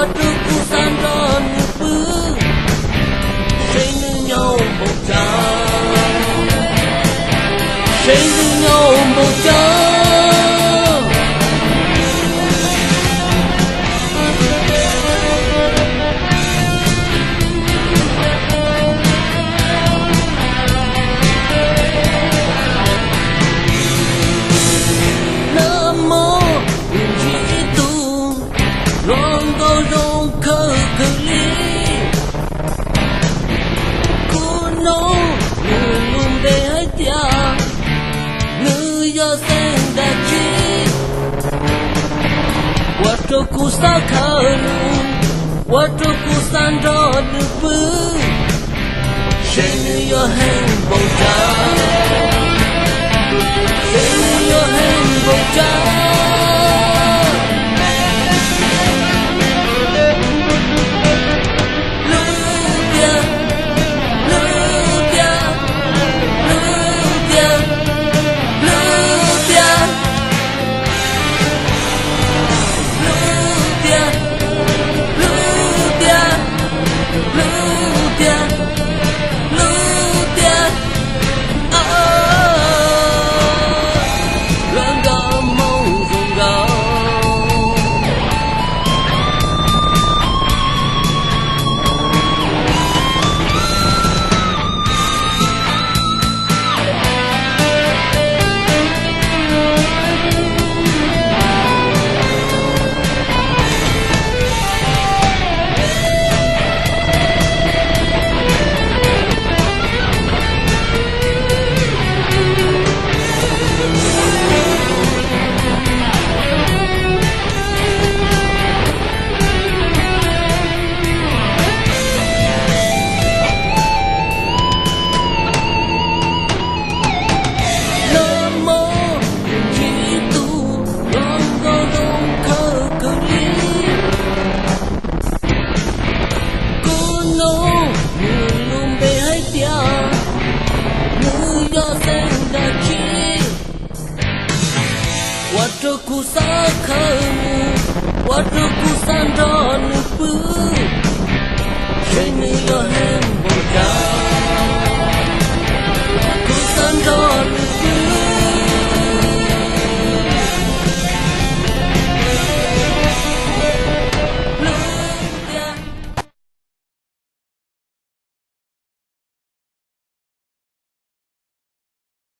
Ua rau kuv xav nrog nws pw, seb nws nyob npaum cas, seb nws nyob npaum cas. Nag hmo kuv ntsib ib tug hluas nkauj zoo kawg kawg li. Kuv hnov nws lub npe hais tias nws yog xeem dab tsi, ua rau kuv xav khaws nws, ua rau kuv xav nrog nws pw, seb nws yuav heev npaum cas, seb nws yuav heev npaum cas. Lub tiag, lub tiag, lub tiag, lub tiag, lub tiag, lub tiag, lub tiag, lub tiag. Hluas nkauj Hmoob zoo nkauj. Nag hmo kuv ntsib ib tug hluas nkauj zoo kawg kawg li. Kuv hnov nws lub npe hais tias nws yog xeem dab tsi, ua rau kuv xav khaws nws, ua rau kuv xav nrog nws pw, seb nws yuav heev npaum cas, kuv xav nrog nws